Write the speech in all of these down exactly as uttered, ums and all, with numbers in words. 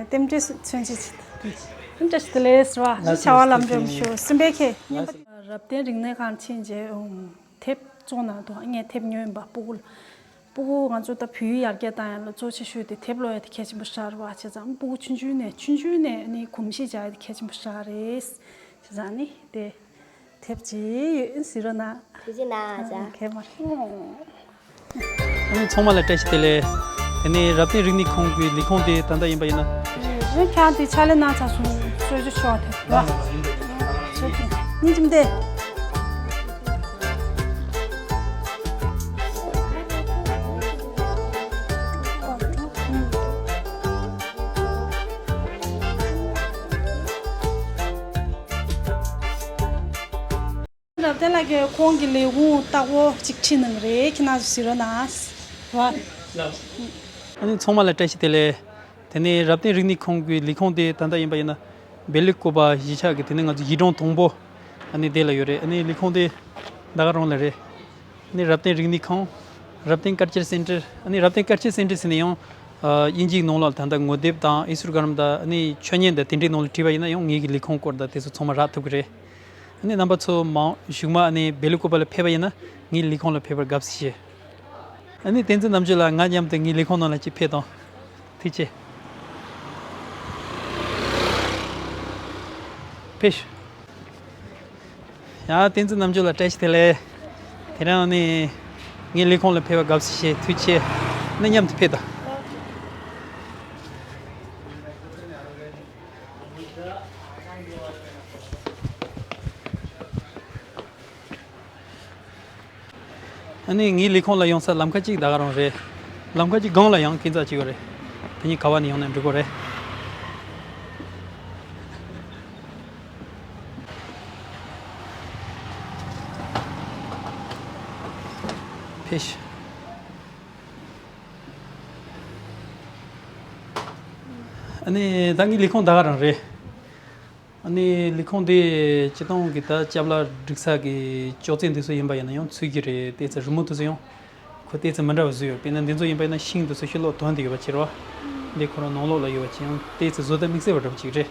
རྟེན་འབྲེལ་མཚོན་བྱེད་ཅིག་དང་། རྟེན་འབྲེལ་ཞིག་དེ་ལས་ཟེར་བ། ལགས་སོ། བྱ་བ་ལམ་འགྲོ་མི་ཤོར་སེམས་པའི་ཁེ། རབ་བརྟན་རིག་གནས་ཁང་ཕྱིན་རྗེས་དེབ་བཙོང་གནང་འདུག་ངས་དེབ་ཉོས་ཡིན་པ། སྤུ་གུ་ལ། སྤུ་གུ་ང་ཚོ་ད་བོད་ཡིག་ཡར་རྒྱས་བཏང་ཡ་ལ་གཙོ་ཆེ་ཤོས་དེ་དེབ་ཀློག་ཡ་དེ་གལ་ཆེན་པོ་ཞིག་རེད་བ། བྱས་ཙང་སྤུ་གུ་ཆུང་ཆུང་ནས་ཆུང་ཆུང་ནས་ནི་གོམས་གཤིས་འཇགས་ཡ་དེ་གལ་ཆེན་པོ་ཞིག་རེད། བྱས་ཙང་ནི་དེ་དེབ་ཅིག་ཡོད་ཟེར་རོགས་གནང་། ཐུགས་རྗེ་གནང་། ཨ་ཅག་གལ་མ་རེད། ཨ་ནི་ཚང་མ་ལ་བཀྲ་ཤིས་བདེ་ལེགས། དེ་ནས་རབ་བརྟན་རིག་གནས་ཁང་གི་ལས་ཁུངས་དེ་ད་ལྟ་ཡིན་པ་ཡིན་ན། ཨ་ནི་ཁྱེད་དེ་ཕྱག་ལས་གནང་ཚར་སོང་། གསོལ་ཇ་མཆོད་པ་དེ་ར། ཨ་ནི་སྙིང་རྗེ་བདེ། རབ་བརྟན་ལགས་ཀྱིས་ཁོང་གི་ལས་ཁུངས་ལྟ་སྐོར་ཅིག་ཁྲིད་གནང་གི་རེད། ཁྱེད་རང་ཚོ་གཟིགས་རོགས་གནང་། ཨ་ནི་ཚང་མ་ལ་བཀྲ་ཤིས་བདེ་ལེགས། དེ་ནས་རབ་བརྟན་རིག་གནས་ཁང་གི་ལས་ཁུངས་དེ་ད་ལྟ་ཡིན་པ་ཡིན་ན། སྦེལ་ཀོབ་གཞིས་ཆགས་ཀྱི་དེ་ནས་ང་ཚོ་གཞིས་གྲོང་དང་པོ་ཨ་ནི་དེ་ལ་ཡོད་རེད། ཨ་ནི་ལས་ཁུངས་དེ་ད་ག་རང་ལ་རེད། ཨ་ནི་རབ་བརྟན་རིག་གནས་ཁང་། Rabten Culture Center། ཨ་ནི་Rabten Culture Center ཟེར་ནས་ཡང་ཨ་དབྱིན་ཇིའི་ནང་ལོགས་ད་ལྟ་ངོ་དེབ་དང་ཨི་སུར་གྷ་རམ་དང་ཨ་ནི་ཆོས་ཉིད་དང་དེ་འདྲའི་ནང་ལ་བྲིས་པ་ཡིན་ན་ཡང་ངེད་ཀྱི་ལས་ཁུངས་སྐོར་དང་དེ་ཚོ་ཚང་མ་རག་ཐུབ་ཀྱི་རེད། ཨ་ནི་རྣམ་པ་ཚོ་མང་གཞུག་མ་ཨ་ནི་སྦེལ་ཀོབ་ལ་ཕེབས་པ་ཡིན་ན་ངའི་ལས་ཁུངས་ལ་ཕེབས་པར་དགའ་བསུ་ཞུ། ཨ་ནི་བསྟན་འཛིན་རྣམ་དཔྱོད་ལགས་ང་མཉམ་དུ་ངའི་ལས་ཁུངས་ནང་ལ་ཅིག་ཕེབས་དང་། ཐུགས་རྗེ་ཆེ། ཕེབས་ཤོག་ཡ། བསྟན་འཛིན་རྣམ་དཔྱོད་ལགས་བཀྲ་ཤིས་བདེ་ལེགས། དེ་རིང་ནི་ངའི་ལས་ཁུངས་ལ་ཕེབས་པར་དགའ་བསུ་ཞུ། ཐུགས་རྗེ་ཆེ། ཨ་ནི་མཉམ་དུ་ཕེབས་དང་། ཨ་ནི་ངའི་ལས་ཁུངས་ལ་ཡོང་ས་ལམ་ཁ་གཅིག་ད་ག་རང་རེད། ལམ་ཁ་གཅིག་སྒང་ལ་ཡང་སྐས་འཛེག་གཅིག་ཡོད་རེད། དེ་གཉིས་ག་བ་ནས་ཡོང་ན་འགྲིག་གི་རེད། ཕེབས་ཤིག་ཨ་ནི་ད་ངའི་ལས་ཁུངས་ད་ག་རང་རེད། ཨ་ནི་ལས་ཁུངས་དེ་སྤྱིར་བཏང་གི་ད་ཅ་ལག་སྒྲིག་ས་གི་ཅོག་ཙེ་འདི་ཚོ་ཡིན་པ་ཡིན་ན་ཡང་ཚུད་ཀྱི་རེད། ཏོག་ཙམ་རི་མོ་དེ་ཚོ་ཡང་ཁོ་ཏོག་ཙམ་མི་འདྲ་བ་བཟོས་ཡོད། དཔེར་ན་འདི་ཚོ་ཡིན་པ་ཡིན་ན་ཤིང་དེ་ཚོ་ཕྱི་ལོགས་དོན་ཏེ་ཡོད་པ་ཕྱིར་བ། འདི་ཁོ་རང་ནང་ལོགས་ལ་ཡོད་པ་ཅི་ཡང་ཏོག་ཙམ་བཟོ་ལྟ་དམིགས་བསལ་བ་འདྲ་པོ་ཅིག་རེད།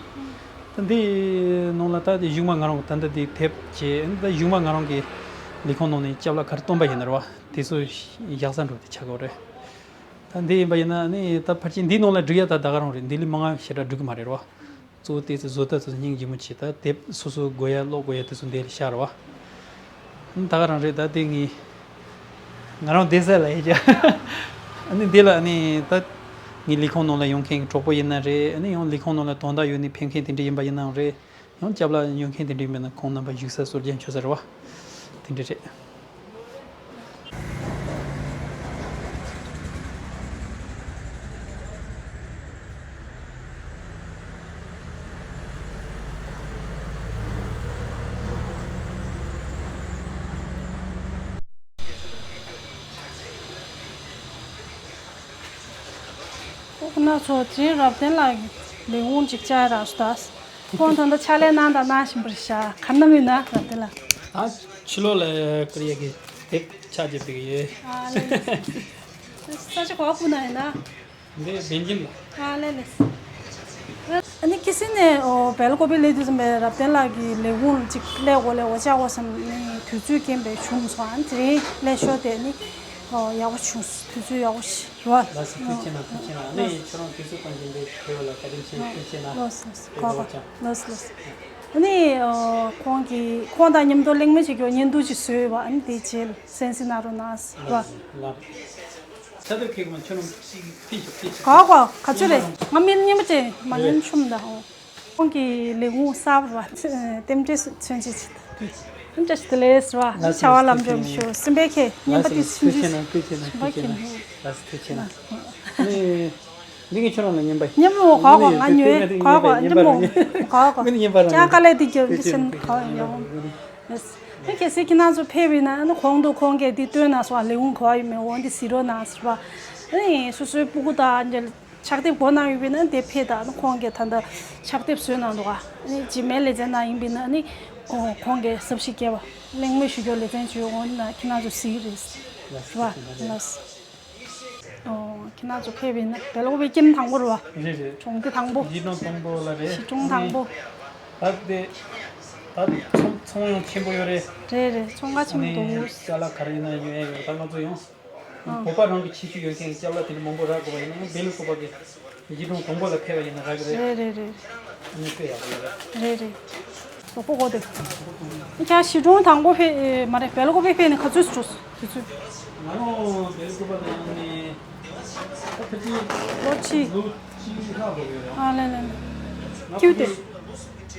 ད་འདི་ནང་ལ་ད་དེ་གཞུག་མ་ང་རང་གི་ད་ལྟ་དེ་དེབ་བྱས། ད་གཞུག་མ་ང་རང་གི་ལས་ཁུངས་ནང་ནས་ཅ་ལག་ག་རེ་བཏོན་པ་ཡིན་ན་རེད་བ། དེ་ཚོ་བཞག་ས་འདྲ་པོ་དེ་ཆགས་ཀྱི་ཡོད་རེད། ད་འདི་ཡིན་པ་ཡིན་ན་ནི་ད་ཕལ་ཆེར་འདིའི་ནང་ལ་སྒྲིག་ཡ་ད་ད་ག་རང་རེད། འདི་ལས་མང་ང་ཞེ་དྲག་སྒྲིག་གི་མ་རེད་རོ། གཙོ་བོ་ཏོག་ཙམ་བཟོ་ལྟ་ཚོ་སྙིང་རྗེ་མོ་བྱེད། ད་དེབ་སོ་སོ་དགོས་ཡ་ཀློག་དགོས་ཡ་དེ་ཚོ་འདི་ལ་བཞག་རོ། ད་ག་རང་རེད། ད་དེ་ངས་ང་རང་བསྡད་ས་ལ་ཡིན་ཀྱང་ཨ་ནི་འདི་ལ་ཨ་ནི་ད་ངའི་ལས་ཁུངས་ནང་ལ་ཡོང་མཁན་གྱི་གྲོགས་པོ་ཡིན་ན་རེད། ཨ་ནི་ཡང་ལས་ཁུངས་ནང་ལ་དོན་དག་ཡོད་ནི་ཕེབས་མཁན་དེ་འདྲ་ཡིན་པ་ཡིན་ནའང་རེད། ཡང་སྐྱབས་ལ་ཉོ་མཁན་དེ་འདྲའི་མེད་ན་ཁོང་རྣམ་པ་བཞུགས་ས་སྲོལ་རྒྱུན་ཆོད་ས་རེད་བ། དེ་འདྲ་རེད། ཁོ་ན་ཚོ་དེ་རབ་བརྟན་ལགས་ཀྱི་ལས་ཁུངས་ཅིག་བཅར་རག་སོང་ད། ཁོང་ད་ལྟ་ཕྱག་ལས་གནང་དང་གནང་བཞིན་པ་རེད་ཤག་ག་རེ་གནང་གི་ཡོད་ན་རབ་བརྟན་ལགས། ད་ཕྱི་ལོགས་ལ་ཀོ་རི་ཡ་གི་དེབ་ཆ་བརྒྱབ་བསྡད་ཀྱི་ཡོད། ཨ་ལེ། ས་ཆ་ག་པར་ཕུལ་གནང་ཡོད་ན། འདི་སྦེལ་ཇམ་ལ། ཨ་ལེ་ལེ། ཨ་ནི་ཁྱེད་ཚོ་ནས་ཨོ་སྦེལ་ཀོབ་ལ་སླེབས་དུས་ཙམ་པ་རབ་བརྟན་ལགས་ཀྱི་ལས་ཁུངས་ཅིག་སླེབས་དགོས་སླེབས་དགོས་བྱ་དགོས་བསམ་ནས་དུས་ཚོད་རྐྱེན་པས་བྱུང་སོང་། ཨ་ནི་དེ་རིང་སླེབས་ཤོར་དེ་ནི་ཨོ་ཡག་པོ་བྱུང་སོང་། དུས་ཚོད་ཡག་པོ་ཞིག་རེད་བ། ལགས་སོ། ཐུགས་རྗེ་ཆེ་གནང་། ཐུགས་རྗེ་ཆེ་གནང་། ཨ་ནི་ཁྱེད་རང་དུས་ཚོད་བཏང་བཞིན་པའི་བོད་ལ་བཀའ་དྲིན་ཆེ། ཐུགས་རྗེ་ཆེ་གནང་། ལགས་སོ། ལགས་སོ། ལགས་སོ། ཨ་ནི་ཨོ་ཁོང་གིས་ཁོང་དང་མཉམ་དུ་གླེང་མོལ་བྱེད་རྒྱུ་བརྙན་ཐུང་ཅིག་བཟོས་ཡོད་པ། ཨ་ནི་དེ་རྗེས་ལ་གསན་གཟིགས་གནང་རོགས་གནང་། ལགས་སོ། ལགས་སོ། ས་དེར་ཁེག་མ་ཁྱོད་རང་ཕྱིན་ཤོག་ཕྱིན་ཤོག་ག་ག་ག་ཚོད་རེད། ང་མི་རྙིང་པ་ཅན་མ་ཉན་ཆུམ་ད། ཁོང་གི་ལས་ཁུངས་གསར་པ་རེད་བ། རྟེན་འབྲེལ་མཚོན་བྱེད་ཅིག་རྟེན་འབྲེལ་ཞིག་དེ་ལས་ཟེར་བ། བྱ་བ་ལམ་འགྲོ་མི་ཤོར་སེམས་པའི་ཁེ་རྙིང་པ་དེ་ཆུང་ཆུང་ཆུང་ཆུང་ཁེ་མི། ལགས་སོ། ཐུགས་རྗེ་གནང་། ཐུགས་རྗེ་གནང་། ཨ་ནི་འདི་ངས་ཁྱོད་རང་ལ་རྙིང་པ་རྙིང་པ་ག་ག་ང་ཉོས་ག་ག་རྙིང་པ་རྙིང་པ་ག་ག་མི་རྙིང་པ་རང་ཀྱང་དཀའ་ལས་དེ་རྒྱབ་འདི་ཆེན་ག་ཡོང་། ཨ་ནི་གལ་སྲིད་ཁྱེད་རང་ཚོ་ཕེབས་པ་ཡིན་ན་ཨ་ནི་གོང་དུ་ཁོང་གིས་འདི་སྟོན་གནང་སོང་། ལས་ཁུངས་ག་པར་ཡོད་མེད་འོ་འདི་གཟིགས་རོགས་གནང་ཟེར་བ། ཨ་ནི་སོ་སོའི་སྤུ་གུ་དང་འབྲེལ་ཕྱག་དེབ་དགོས་གནང་ཡོད་པ་ཡིན་ན་དེ་ཕེབས་དང་། ཨ་ནི་ཁོང་གིས་ད་ལྟ་ཕྱག་དེབ་བཟོས་གནང་འདུག་ཨ་ནི་ཇི་མེལ་ལེ་ཚན་ནང་ཡིན་པ་ཡིན་ན་ཨ་ནི་ཁོང་གིས་གཟབ་ཞིབ་བྱས་པ་གླེང་མོལ་ཞུ་རྒྱུ་ལེ་ཚན་བྱོས་འོ་ན་ཁྱེད་རང་ཚོ་གཟིགས་རེད་ཟེར་བ། ལགས་སོ། ཨོ། ཁྱེད་རང་ཚོ་ཕེབས་པ་ཡིན་ན་སྦེལ་ཀོབ་པའི་ཀེམ་དང་པོ་རེད་བ། རེད་རེད། གྲོང་སྡེ་དང་པོ། གཞིས་གྲོང་དང་པོ་ལ་རེད། གཞིས་གྲོང་དང་པོ། ད་དེ་ད་ཚོང་ཚོང་ཡང་ཆེན་པོ་ཡོད་རེད། རེད་རེད། ཚོང་ཁང་ཆེན་པོ་འདུག་ཅ་ལག་ག་རེ་ཡིན་ན་ཡོད་ཡོད། ད་ང་ཚོ་ཡང་ཨ། བོད་པ་རང་གི་ཁྱད་ཆོས་ཡོད་མཁན་གྱི་ཅ་ལག་དེ་འདྲ་མང་པོ་རག་དགོས་པ་ཡིན་ན་ཡང་སྦེལ་ཀོབ་པ་གི་གཞིས་གྲོང་དང་པོ་ལ་ཕེབས་པ་ཡིན་ན་རག་གི་རེད། རེད་རེད་རེད། ཨ་ནི་དཔེ་ཡག་པོ་ཡོད་རེད། རེད་རེད། གྲོགས་པོ་གོ་དེ། ཁྱེད་གཞིས་གྲོང་དང་པོ་ཕེབས་མ་རེད། སྦེལ་ཀོབ་པའི་ཕེབས་ནས་ག་ཚོད་འགྲོ་དུས་ཚོད། ང་རང་སྦེལ་ཀོབ་པ་ལ་ཡོང་ནས་ད་ཕལ་ཆེར་ལོ་གཅིག་ལོ་གཅིག་ལྷག་འགྲོ་གི་ཡོད་རེད། ཨ་ལེ་ལེ་ལེ། ང་སྐྱིད་པོ་དེ།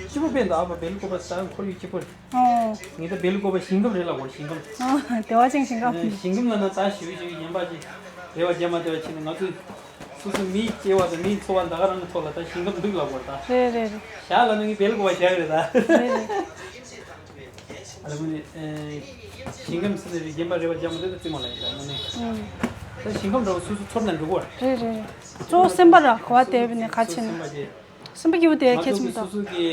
སྐྱིད་པོ་དཔེ་འདུག་ཨ་ཕ་སྦེལ་ཀོབ་པ་ས་ཁོར་ཡུག་སྐྱིད་པོ་རེད། ཨོ། ངས་ད་སྦེལ་ཀོབ་པ་ཞིང་ཁམས་རེད་ལབ་དགོས་རེད། ཞིང་ཁམས། ཨོ། བདེ་བ་ཅན་ཞིང་ཁམས། ཞིང་ཁམས་ལ་ན་ད་ཞི་བའི་ཞིང་ཉན་པ་ཅིག་རེ་བ་རྒྱ་མ་བདེ་བ་ཕྱིན་ནས་ང་ཚོས་སོ་སོའི་མིའི་སྐྱེ་བ་དང་མིའི་འཚོ་བ་ད་ག་རང་གི་ཐོག་ལ་ད་ཞིང་ཁམས་འདུག་ལབ་དགོས་རེད་ད། རེད་རེད་རེད། ཞག་ལ་ནི་ངས་སྦེལ་ཀོབ་པ་ཞག་རེད་ད། རེད་རེད། ཨ་རེ་དངོས་གནས་ཨེ། ཞིང་ཁམས་ཟེར་ནས་རིགས་རྒན་པ་རེ་བ་རྒྱ་མ་དེ་ད་རྩིས་མ་ལ་ཡིན་ད་དངོས་གནས། ཨང་། ད་ཞིང་ཁམས་འདྲ་བོ་སོ་སོ་ཚོར་ན་འགྲིག་གོ། རེད་རེད་རེད། གཙོ་བོ་སེམས་པ་ར་གོ་བ་དེ་བས་ནས་ག་བྱེད་ན། སེམས་པ་སྐྱིད་པོ་དེ་ང་གལ་ཆེན་ཚོ་པོ་གི་དང་། སོ་སོ་གི་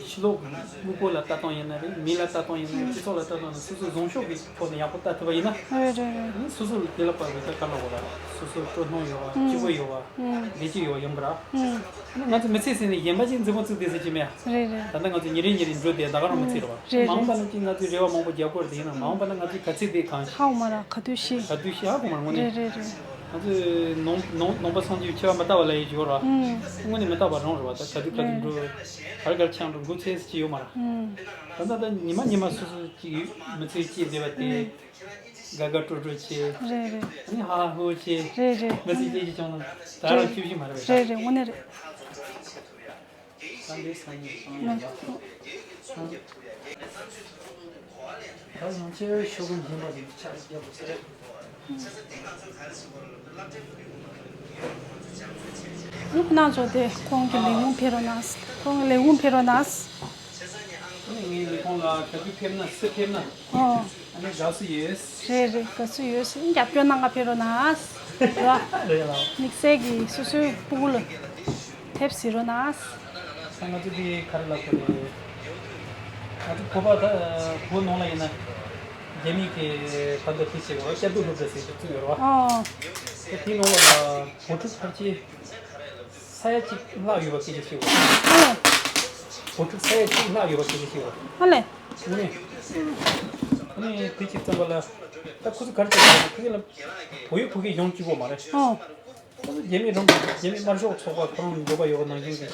ཕྱི་ལོགས་དངོས་པོ་ལ་ལྟ་སྟངས་ཡིན་ན་རེད། མི་ལ་ལྟ་སྟངས་ཡིན་ན་རེད། སྤྱི་ཚོགས་ལ་ལྟ་སྟངས་ན་སོ་སོའི་བཟང་ཕྱོགས་ཀྱི་ཐོག་ནས་ཡག་པོ་ལྟ་ཐུབ་པ་ཡིན་ན། རེད་རེད་རེད། ཨ་ནི་སོ་སོ་ལ་དེ་ལ་དཔག་པའི་ད་ག་ལ་འོ་ལ་སོ་སོ་སྤྲོ་སྣང་ཡོད་པ་སྐྱིད་པོ་ཡོད་པ་བདེ་སྐྱིད་ཡོད་པ་ཡོང་གི་ར། ཨང་། ང་ཚོ་མི་ཚེ་ཟིན་ནས་གཞན་པ་ཅིག་མཛུབ་མོ་བཙུགས་བསྡད་ཟེར་གྱི་མེད་ཨ། རེད་རེད། ད་ལྟ་ང་ཚོ་ཉིན་རེ་ཉིན་རེ་འགྲོ་བསྡད་ད་ག་རང་མི་ཚེ་རེད་བ། རེད་མ་འོངས་པ་རེད། ནང་བཞིན་ང་ཚོའི་རེ་བ་མང་པོ་རྒྱབ་སྐོར་དེ་ཡིན་ན་མ་འོངས་པ་ན་ང་ཚོའི་ག་ཚོད་བསྡད་གང་ཤེས། ཧ་གོ་མ་རེད་དངོས་གནས། ག་དུས་ཤེས་ཧ་གོ་མ་རེད་དངོས་གནས། རེད་རེད་རེད། ང་ཚོའི་ནང་ནང་ནང་པ་སངས་རྒྱས་ཀྱི་ཆོས་པ་མི་ལྟ་བ་ལ་ཡི་ཡོད་ར། ཨང་། དངོས་གནས་མི་ལྟ་བ་རང་རེད་བ། ད་ག་དུས་ག་དུས་འགྲོ་ག་རེ་ག་རེ་ཆགས་འགྲོ་འགོ་ཚེས་ཀྱི་ཡོད་མ་ར། ཨང་། ད་ལྟ་ད་ཉི་མ་ཉི་མ་སོ་སོ་ཅིག་ཡོད་མི་ཚེ་སྐྱེལ་བསྡད་པ་དེ། ཨང་། དགའ་དགའ་སྤྲོ་སྤྲོ་བྱེད། རེད་རེད། ཨ་ནི་ཧ་ཧ་ཧོ་བྱེད། རེད་རེད། མི་ཚེ་སྐྱེལ་གྱི་བྱུང་ན་ད་རང་ཁྱོད་ཤི་མ་རེད་པས། རེད་རེད་དངོས་གནས་རེད། ད་འདི་སང་ཉིན་སང་ཉིན་ལ། ད་ཡང་ཁྱེད་ཤོག་གུ་འཛིན་པ་དེ་ཆ་རྒྱབ་པ་ཚེ་རེད། ཨུ་ཁོ་ན་ཚོ་དེ་ཁོང་གི་ལས་ཁུངས་ཕེབས་རོགས་གནང་། ཁོང་གི་ལས་ཁུངས་ཕེབས་རོགས་གནང་། ཨ་ནི་ངའི་ལས་ཁུངས་ལ་ག་དུས་ཕེབས་ན་སུ་ཕེབས་ན། ཨོ། ཨ་ནི་དགའ་བསུ་ཡོད། རེད་རེད་དགའ་བསུ་ཡོད། རྒྱབ་སྐྱོར་གནང་ག་ཕེབས་རོགས་གནང་། ར། རེད་ལགས། དམིགས་བསལ་གྱིས་སོ་སོའི་སྤུ་གུ་ལ་ཕེབས་ཟེར་རོགས་གནང་། ད་ང་ཚོ་འདི་ག་རེ་ལབ་དགོས་རེད། ང་ཚོ་བོད་པ་ད་བོད་ནང་ལ་ཡིན་ན་རྒྱ་མི་གི་ཕར་འདུག་ཕྱི་བྱེད་དགོས་སྐྱབས་འགྲོ་སློབ་གྲྭ་ཟེར་གྱི་བཙུགས་ཡོད་རེད་བ། ཨོ། ད་དེའི་ནང་ལ་བོད་ཕྲུག་ཕལ་ཆེར་ས་ཡ་གཅིག་ལྷག་ཡོད་པ་སྐད་ཆ་བཤད་ཡོད་རེད། ཨོ། བོད་ཕྲུག་ས་ཡ་གཅིག་ལྷག་ཡོད་པ་སྐད་ཆ་བཤད་ཡོད་རེད། ཨ་ལས། དངོས་གནས། དངོས་གནས་དེ་གཅིག་བརྩམས་པ་ལ་ད་ཁོ་ཚོ་ག་རེ་བྱེད་དགོས་ན་ཁོ་ཚོ་ལ་བོད་ཡིག་བོད་སྐད་སྦྱོང་བཅུག་དགོས་མ་རེད། ཨོ། ཁོ་ཚོ་རྒྱ་མི་རང་རྒྱ་མི་དམར་ཤོག་ཚོགས་པ་ཁོ་རང་འབོད་པ་ཡོད་པ་ནང་བཞིན་གྱི་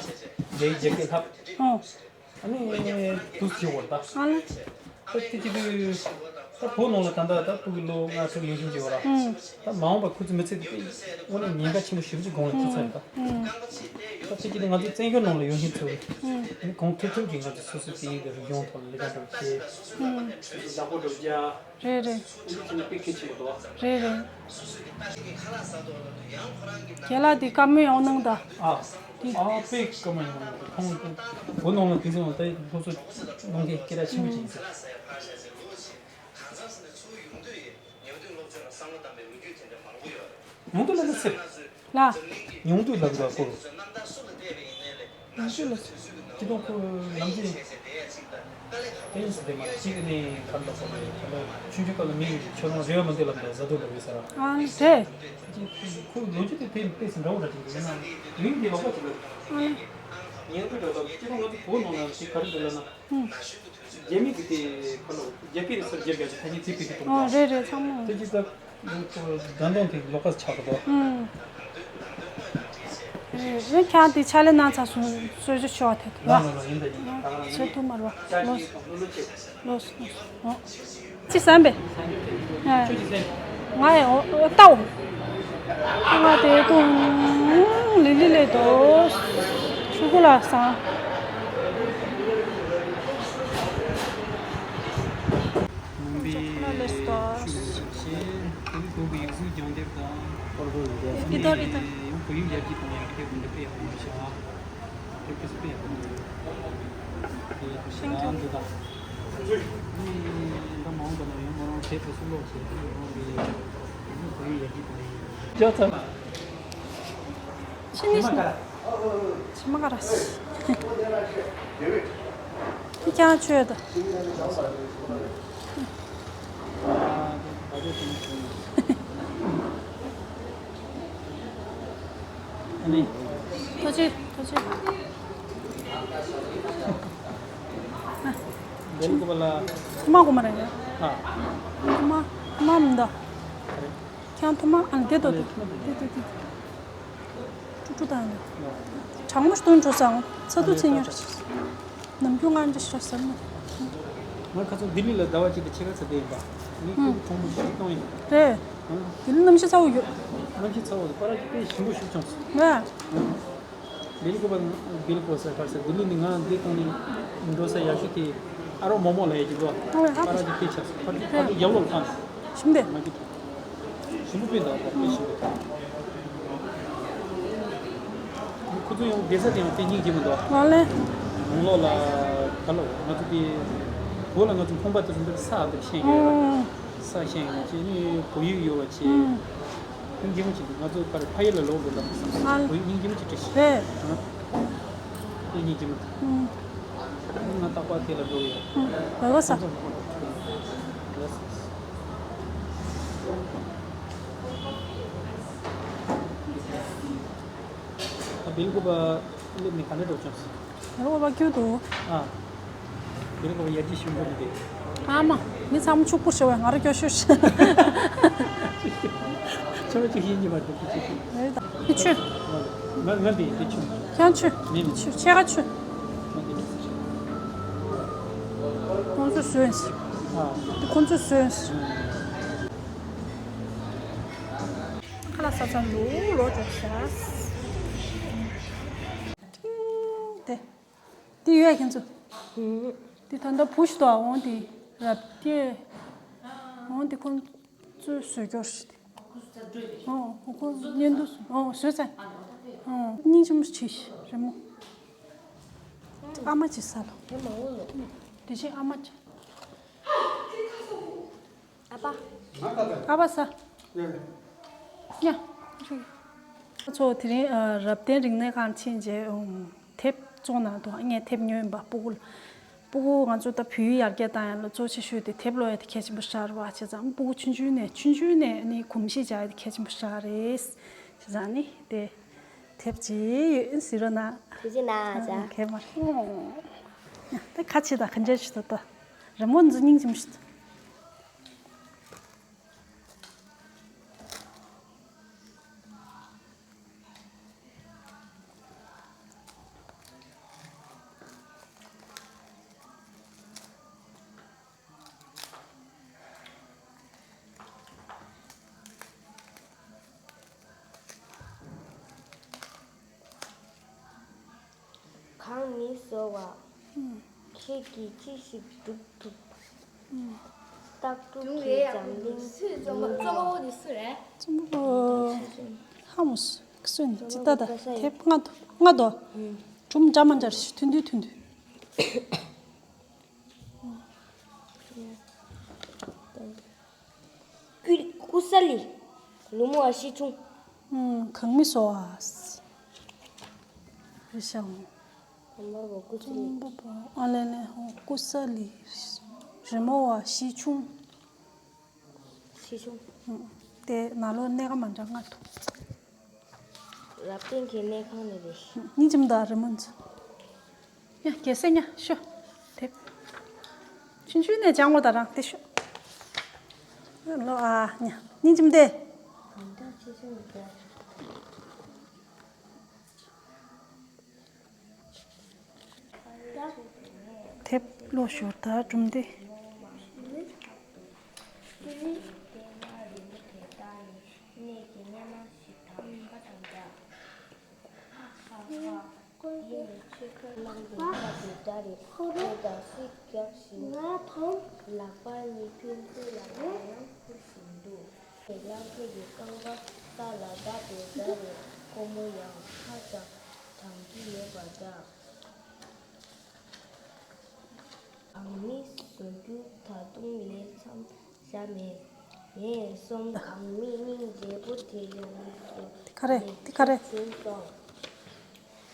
རྒྱ་ཡིག་རྒྱ་སྐད་ལྷབ། ཨོ། ཨ་ནི་དུས་ཚོད་བར་ད། ཨ་ལ། ད་དེ་གཅིག་དུས་ད་བོད་ནང་ལ་ད་ལྟ་ད་སྤུ་གུ་ལོ་ལྔ་དྲུག་ཡོད་བཞིན་གྱི་བར། ཨང་། ད་མ་འོངས་པ་ཁོ་ཚོ་མི་ཚེ་དེ་དངོས་གནས་ཉེན་ཁ་ཆེན་པོ་ཞེ་པོ་ཅིག་སྒང་ལ་ཚུད་ཚར་ཡོད་ད། ཨང་། ད་དེ་གཅིག་དུས་ང་ཚོ་བཙན་བྱོལ་ནང་ལ་ཡོད་བཞིན་ཚུལ། ཨང་། ཨ་ནི་གང་ཐུབ་ཐུབ་ཀྱིས་ང་ཚོ་སོ་སོའི་སྐད་ཡིག་དེ་རིག་གཞུང་ཐོག་ལ་ལས་ཀ་འདྲ་བོ་བྱེད། ཨང་། བདག་པོ་འདྲ་བོ་རྒྱག་རེད་རེད། འདི་བྱས་ན་དཔེ་གལ་ཆེན་པོ་འདུག་རེད་རེད། རྒན་ལགས་འདི་བཀའ་མོལ་ཡང་གནང་དང་། ཨ། འདི། ཨ་དཔེ་བཀའ་མོལ་ཡང་གནང་དང་ཁོང་བོད་ནང་ལ་དེ་ཚོ་ད་སློབ་གསོ་གནང་མཁན་སྐད་གྲགས་ཆེན་པོ་ཅིག་ཡིན་ཟེར། ཉུང་དུ་ལ་ནི་ཟེར། ལ། ཉུང་དུ་ལ་དགོས་པ་སྐོར། ཉུང་དུ་ལ་ཟེར། ཁྱི་དོང་ཁོ་ལམ་ཟེར། ཏེན་སི་དེ་མ་གཅིག་ནས་གར་འདུག་ཁོ་ནས་ད་ལྟ་ཆུང་ཆུང་སྐབས་ལ་མི་ཡི་ཆོས་ལོང་རེ་བ་མི་འདོད་ལབ་ནས་བཟའ་དུ་ལབ་ཡོད་ཟེར། ཨ་ནི་དེ། ཁོ་ལོ་རྒྱུས་དེ་དེ་དཔེ་སུ་འདྲ་བོ་ར་ཅིག་ཡིན་ན་མིང་དེ་ལོག་པ་ཅིག་ལབ། ཨ་ནི། ཉན་དུ་འདྲ་ལབ་ཁྱི་དོང་ང་ཚོ་བོད་ནང་ལ་དེ་ག་རེ་འདུག་ལབ་ན། ཨུ། རྒྱ་མི་གི་དེ་ཁོ་ལ་རྒྱ་པི་རེ་སར་རྒྱབ་རྒྱ་ཆ་ཁྱི་ཚིག་པི་ཁི་ཏོང་ཨོ་རེད་རེད་ཚང་མ། དེ་ཅི་ད་དགྲ་འདོང་དེ་ལོག་ཁ་ཆགས་ཀྱི་འདུག་ཨུ། རེད་རེད་ཁྱང་དེ་ཕྱག་ལས་གནང་ཚར་སོང་གསོལ་ཇ་མཆོད་པ་དེ་ལ་ལ་ལ་ལ་ཡིན་ད་ཡིན་ད་ག་ལ་ཚོད་ཡིན་ཐུབ་མ་རེད་བ་ལོས་ལོས་ལོས་ལོས་ཨོ། ཅི་བསམ་པས། ང་ཡང་ལྟའོ། ང་དེ་དུང་ལི་ལི་ལས་དོ། ཆུ་གུ་ལ་སང་། ནང་པའི་ཆོས་ལུགས་ཤེས་བོད་ཀྱི་ཡིག་གཟུགས་སྦྱང་དེབ་དང་། ཨི་ཐར་ཨི་ཐར། ཡང་བོད་ཡིག་ཡར་རྒྱས་གཏོང་ཡག་གི་དེབ་འདི་དཔེ་ཡག་པོ་མ་ཤེས་ཨ། དེ་ཁོས་དཔེ་ཡག་པོ་འདུག་དེ་ཁོས་ཤེས་ན་འདི་དང་། ཨ་ནི་ད་མ་འོངས་པ་ན་ཡང་མོ་རང་དེབ་དེ་ཚོ་ཀློག་བྱས་ཏེ་རང་གི་ཡང་བོད་ཡིག་ཡར་རྒྱས་གཏོང་ཡག་གི། ཅོ་ཚ། ཕྱི་ནས་ཕྱི་མ་ཀ་ར། ཕྱི་མ་ཀ་ར། ཁྱི་ཁྱང་ཆོས་དང་། ཐུགས་རྗེ་ཆེ། ཐུགས་རྗེ་ཆེ། འདི་ལ་གོ་བ་ལ། ཐུ་མ་གོ་མ་རེད། ཨ། ཐུ་མ། ཐུ་མ་མི་འདུག་ཁྱེད་ཐུ་མ། ཨ། འདི་འདུག་འདི་འདི་འདི། ཀྲུ་ཀྲུ་དང་། གྲང་མོ་སྟོན་འགྲོ་སང་ཚ་དུ་ཚེ་ཉོར། ནམ་རྒྱུན་ང་འདྲ་ཞིག་ཟ་མོ། ང་ཁ་སང་ལྡི་ལི་ལ་ཟླ་བ་གཅིག་དང་ཕྱེད་ཀ་ཚ་བསྡད་ཡིན་པ། ངས་ཁོ་ཚོ་གྲོང་པ་ཞིག་གཏོང་ཡིན། རེད། ལྡི་ལི་གནམ་གཤིས་ཚ་བོ་ཡོད། གནམ་གཤིས་ཚ་བོ་དང་པ་ར་གི་དཔེ་ཞིམ་པོ་ཞིག་བྱུང་སོང་། ང་། ལྡི་ལི་གོ་པ། ལྡི་ལི་གོ་ས་གར་ས་ལྡི་ལི་ནི་ང་འདི་གཏོང་ནི་འགྲོ་ས་ཡག་ཤོས་དེ་ཨ་རོ་མོ་མོ་ལ་ཡ་གི་གོ། ཨ་རོ་ཨ་རོ་གི་དཔེ་ཆགས་སོང་། ཕར་གི་ཕར་གི་རྒྱབ་ལོགས་ལ་བཏང་། ཞིམ་དེ། ང་གི་ཞིམ་པོ་དཔེ་འདུག་དཔེ་ཞིམ་པོ། ཁོ་ཚོ་ཡང་བསྡད་ས་དེ་ཡང་དཔེ་སྙིང་རྗེ་མོ་འདུག་ཨ་ལེ། ནང་ལོགས་ལ་ག་ལ་ང་ཚོ་དེ་བོད་ལ་ང་ཚོ་ཁང་པ་དེ་ཚོ་འདིར་ས་འདིར་ཤེས་ཀྱི་ཡོད་ར། ཨང་། ས་ཤེས་ཀྱི་ཡོད་ཅེས་ནི་བོད་ཡིག་ཡོད་པ་ཅེས། ཨང་། སྙིང་རྗེ་མོ་ཅིག་འདུག་ང་ཚོ་ཕར་ཕ་ཡུལ་ལ་ལོག་དགོས་ལབ་སོང་། ཨ་ལེ། བོད་ཡིག་སྙིང་རྗེ་མོ་ཅིག་བྲིས་ཤིག་རེད། ཨ། དཔེ་སྙིང་རྗེ་མོ་འདུག་ཨང་། ང་རྟག་པར་དེ་ལ་འགྲོ་གི་ཡོད། ཨང་། བོད་གོ་ས། ཁོང་ཚོ་ཁོང་ཚོ་ཁོང་ཚོ། ད་བིལ་ཀུ་པ་སླེབས་ནས་ག་འདྲ་འགྲོ་བྱུང་སོང་། ཡ་རོ་བ་ཁྱོད་དུ། ཨ། བིལ་ཀུ་པ་ཡར་རྒྱས་ཞུ་འགྲོ་གི་འདུག་ཨ་མ། མི་ཚང་མ་ཕྱུག་པོ་ཞེ་བས་ང་རང་སྐྱོ་ཤོས། ཁྱོད་རང་ཅིག་ཡིན་གྱི་མ་འདུག་ཁྱོད་ཅིག་རེད་ད། ཁྱོད། ང་ང་འདི་འདི་ཁྱོད། ཁྱོད་ཁྱོད། མི་མི། ཁྱོད་ཕྱེད་ཀ་ཁྱོད། ཁྱོད་འདི་མི་ཟེར། ཁོང་ཚོ་བཟོས་ཡིན་ཟེར། ཨ། འདི་ཁོང་ཚོ་བཟོས་ཡིན་ཟེར། ཁ་ལག་ཟ་ཚང་ལུག་ལོག་འཇོག་ཤག་ཏིང་ཏེ། འདི་ཡོད་ཁྱེད་ཚོ། ཧུམ། འདི་ད་ལྟ་བུ་ཞིག་འདུག་འོང་འདི་རབ་སྟེ། འོང་འདི་ཁོང་ཚོས་བཟོས་སྐྱོར་ཞིག་འདི། ཨོ་ཁོ་བརྙན་ཐུང་ཨོ་བཟོས་ཚར། ཨོ་སྙིང་རྗེ་མོ་ཞིག་བྱས་ཤིག་རི་མོ། ཨ་མ་ཅིག་ཟ་ལོ། དེ་བཞིན་ཨ་མ་ཅིག་ཨ་ཕ། ཨ་ཕ་ས། ཡ། ཚོ་དེ་རིང་ཨ་རབ་བརྟན་རིག་གནས་ཁང་ཕྱིན་རྗེས་ཨུམ་དེབ་བཙོང་གནང་འདུག་ངས་དེབ་ཉོས་ཡིན་པ་སྤུ་གུ་ལ། སྤུ་གུ་ང་ཚོ་ད་བོད་ཡིག་ཡར་རྒྱས་བཏང་ཡ་ལ་གཙོ་ཆེ་ཤོས་དེ་དེབ་ཀློག་ཡ་དེ་གལ་ཆེན་པོ་ཞིག་རེད་བ། བྱས་ཙང་སྤུ་གུ་ཆུང་ཆུང་ནས་ཆུང་ཆུང་ནས་ནི་གོམས་གཤིས་འཇགས་ཡ་དེ་གལ་ཆེན་པོ་ཞིག་རེད། བྱས་ཙང་ནི་དེ་དེབ་ཅིག་ཡོད་ཟེར་རོགས་གནང་། དེ་ཅི་ན་ཨ་ཅག་གལ་མ་རེད། ད་ཁ་ཆེ་དང་ག་འདྲ་ཞིག་འདུག་ད་རི་མོ་འདི་སྙིང་རྗེ་མོ་ཞིག་འདུག་གང་མི་བཟོ་བ། ཁྱེད་ཀྱིས་ཅི་ཞིག་སྒྲུབ་ཐུབ། སྟག་ཕྲུག་གིས་འཛམ་གླིང་ཉིན་མོ། རྩོམ་པ་པོ་ཧ་མོ་སུན་ཅི་ལྟ་ད་དེབ་ལྔ་དོ་ལྔ་དོ། གྲུམ་འདྲ་མ་འདྲ་ཐུན་དུ་ཐུན་དུ། ཀུ་ཀུ་ས་ལི། ལུ་མོ་བ་ཤི་ཆུང་། ཨུམ། གང་མི་སོ་ཨ། རི་ཤང་། ཨ་ལེ་ལེ་ཧོ་ཀུ་ས་ལི། རི་མོ་བ་ཤི་ཆུང་། ཤི་ཆུང་། ཨུམ། དེ་ནང་ལོགས་གནས་ཀ་མ་འདྲ་ལྔ་འདུག་རབ་བརྟན་གྱི་གནས་ཁང་ནས་རེད། སྙིང་རྗེ་མོ་དང་རི་མོ་ཚོ། ཡ་རྒྱལ་སྲས་ཉ་ཤོ། དེ། ཆུང་ཆུང་ནས་སྦྱང་དགོས་ད་རང་དེ་ཤོ། ལོ་ཨ་ཉ་སྙིང་རྗེ་མོ་དེ། དེབ་ཀློག་ཞོར་ད་སྒྲུང་དེ། ལག་པ་གཉིས་ཕན་ཚུན་ལ་ཡང་ཁུར་བཞིན་འདུག་རླངས་འཁོར་གྱི་རྐང་པ་ས་ལ་བརྡབས་པའི་སྒྲ་རེད། ཁོ་མོ་ཡང་ཧ་ཅང་དྲན་གྱི་མེད་པ་འདྲ། གང་མི་བཟོ་རྒྱུ་ད་དུང་ལས་མཚམས་བཞག་མེད། ངས་སོང་། གང་མི་སྙིང་རྗེ་པོ་དེ་ཡོང་མི་སོང་། དེ་ག་རེ་དེ་ག་རེ། བྱུང་སོང་།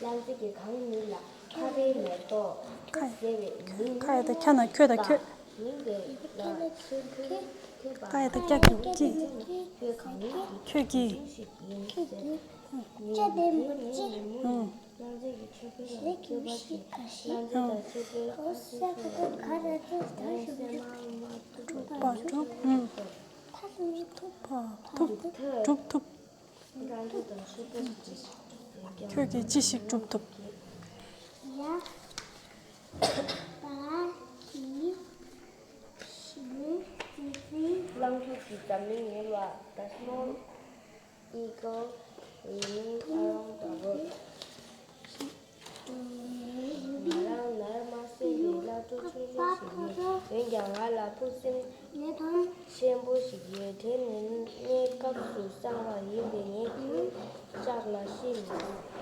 གླང་རྫི་གིས་གང་མི་ལ་ཁ་བའི་མེ་ཏོག་ཁ་ཟེར་བའི་མིང་ཁ་ཡ་ད་ཁྱ་ན་ཁྱོད་ད་ཁྱོད། མིང་དེ་ལ་ཚུར་ཁྱོད་ཁྱོད་པ། ཁ་ཡ་ད་ཁྱ་ཁྱོད་ཀྱིས། ཁྱོད་གང་མི་གི་ཁྱོད་ཀྱིས། ཞིག་ཡིན་ཟེར། ལྕེ་ལྡན་པ་གཅིག་ཨུ། གླང་རྫས་ཀྱི་མཆོད་འབུལ་ལ་མཆོད་པ་ཞིག་གླང་རྫས་དང་མཆོད་འབུལ། ཨོ་སེ་ག་ག་ར་ཏི་ད་ཞིག་སྒྲུབ་པ་སྒྲུབ། ཨུ། ཐ་ལ་ཐུབ་པ་ཐུབ། སྒྲུབ་ཐུབ། ཁྱོད་ཀྱིས་ཅི་ཞིག་སྒྲུབ་ཐུབ། ཡ། ད་གི་ཤིང་ཙི་ཙི། གླང་ཕྲུག་གིས་འཛམ་གླིང་ཉུལ་བ། The small eagle roaming around the world. ང་རང་ནར་མ་སོན་པའི་གླང་ཕྲུག་ཆུང་ཆུང་ཞིག་ཡིན། འོན་ཀྱང་ང་ལ་ཕུགས་བསམ་ཆེན་པོ་ཞིག་ཡོད། དེ་ནི་གནས་སྐབས་སུ་སངས་པ་ཡིན་པས་ངས་དེའི་ལྕགས་ལ་ཤི་མི་འདུག